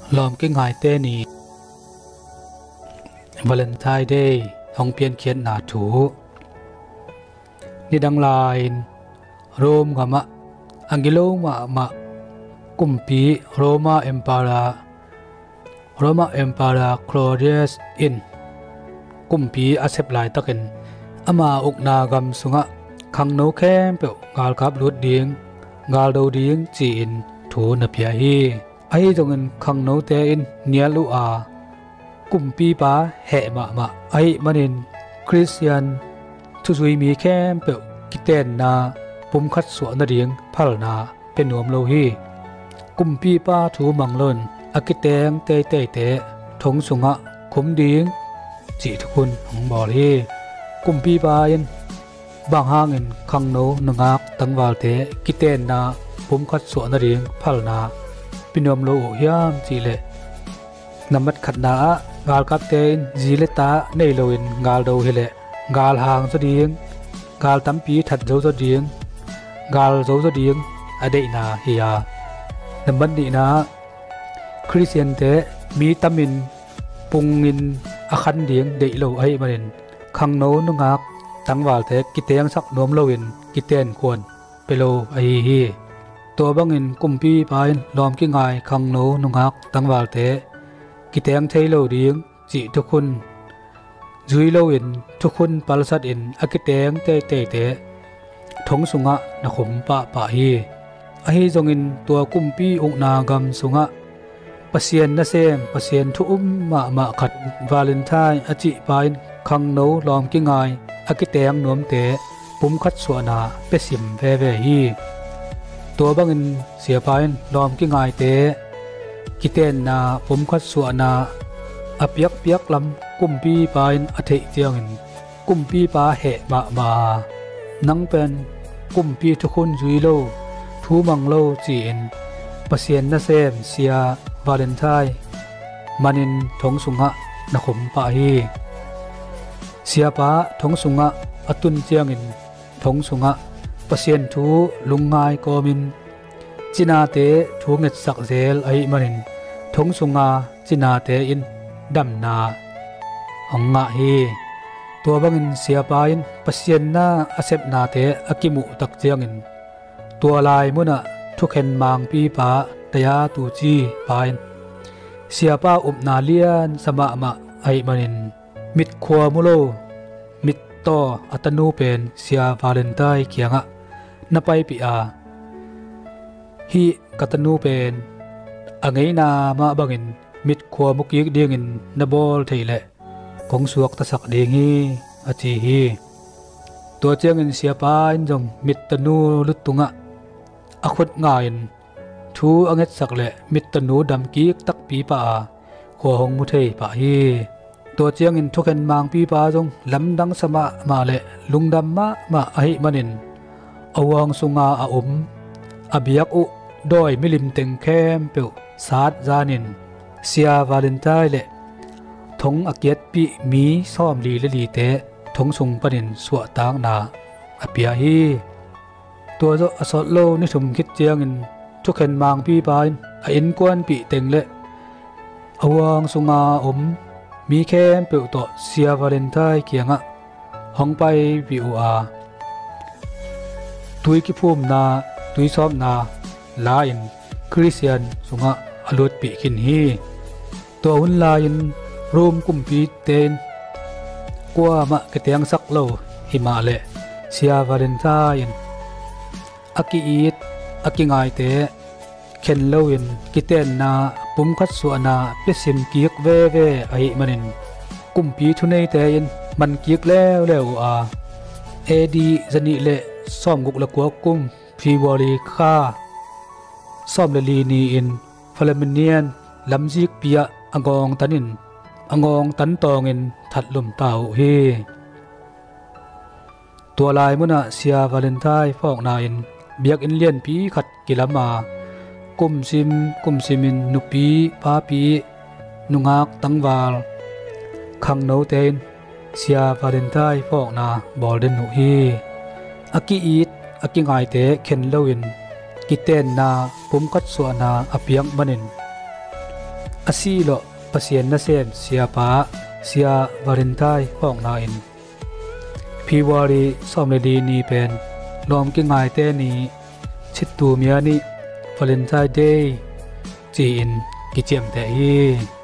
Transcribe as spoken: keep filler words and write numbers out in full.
Lawm kingaite ni, Valentine Day hong piankhiatna thu. Nidang lai-in Rome gamah a gilo mahmah kumpi Roma Emperor, Roma Emperor Claudius in kumpi a sep laitakin ama ukna gam sungah khangno khempeuh galkap lut ding, galdo ding ci-in thu na pia hi. Ahi zongin khangnote in nial uh a, kumpipa heh mahmah ahih manin Khristian thuzui mi khempeuh kitenna pumkhat suah nading phalna pia nuam lo hi. Kumpipa thu mang loin a kiteng teiteite thong sungah khum ding cih thukhun hong bawl hi. Kumpipa in bang hangin khangno nungak tangvalte kitenna pumkhat suah nading phalna pia nuam lo uh hiam cihleh, nambat khatna ah galkapte in zi le ta nei loin galdo hileh galhang zaw ding, gal tampi that zo zaw ding, gal zo zaw ding a deihna hi a, nambat nihna ah Khristiante mi tamin pungin a khan ding deih lo ahih manin khangno nungak tangvalte kitengsak nuam loin kitenkhuan pia lo ahi hi. Tua bangin kumpipa in lawm kingai khangno nungak tangvalte kiteng thei lo ding cih thukhun zui loin thukhun palsatin a kiteng teiteite thong sungah na khum pahpah hi. Ahi zongin tua kumpi ukna gam sungah Pasian nasem, Pasian thu um mahmah khat Valentine a cihpa in khangno lawm kingai a kiteng nuamte pumkhat suahna pia sim veve hi. Tua bangin siapa in lawm kingaite kitenna pumkhat suahna a piakpiak lam kumpipa in a theih ciangin kumpipa heh mahmah a, nang pen kumpi thukhun zui lo, thu mang lo ci-in Pasian nasem Sia Valentine manin thong sungah na khum pah hi. Siapa thong sungah a tun ciangin thong sungah Pasian thu lungngai kawmin cinate thu ngetsak zel ahih manin thong sunga cinate in damna hong ngah hi. Tua bangin siapa in Pasian na a sepnate a kimuh tak ciangin tua lai munah thukhen mangpipa Taya Tuci pa in siapa upna liansa mahmah ahih manin mitkhua mu lo mittaw a tanu pen Sia Valentine kiangah na paipih a, hih ka tanu pen a ngeina mah bangin mitkhua mu kik dingin na bawl theih leh kong suaktasak ding hi, a ci hi. Tua ciangin siapa in zong mittanu lutungah a khut nga-in thu a ngetsak leh mittanu damkik takpi pah a khua hong mu thei pah hi. Tua ciangin thukhen mangpipa zong lamdangsa mahmah le lungdam mahmah ahih manin a huang sunga a um a biak uh dawi milim teng khempeuh sat zanin Sia Valentine le thong a kiatpih mi sawmli le lite thong sung panin suahtakna a pia hi. Tua zawh a sawt lo ni thum khit ciangin thukhen mangpipa in a innkuanpih teng le a huang sunga a um mi khempeuh tawh Sia Valentine kiangah hong paipih uh a, tui kiphumna, tui sawpna la-in Khristian sungah a lutpih khin hi. Tua hun lai-in Rome kumpite in kuamah kitengsak lo himah leh Sia Valentine in a ki-it a kingaite khen loin kitenna pumkhat suahna pia sim kik veve ahih manin kumpi thuneite in man kik leuleu uh a, A D zanih le sawmguk le kua kum February kha sawm le li ni-in Flaminian lamzikpi ah a ngawngtanin a ngawngtan tawngin thatlum ta uh hi. Tua lai munah Sia Valentine phawkna in biakinn lianpi khat kilam a, kumsim kumsimin nupi, papi, nungak, tangval, khangnote in Sia Valentine phawkna bawl den uh hi. A ki-it a kingaite khen loin kitenna pumkhat suahna a piak manin A sihlawh Pasian nasem siapa Sia Valentine phawkna in February sawm le li ni pen lawm kingaite ni, Chittu Mya ni, Valentine Day ci-in kiciamteh hi.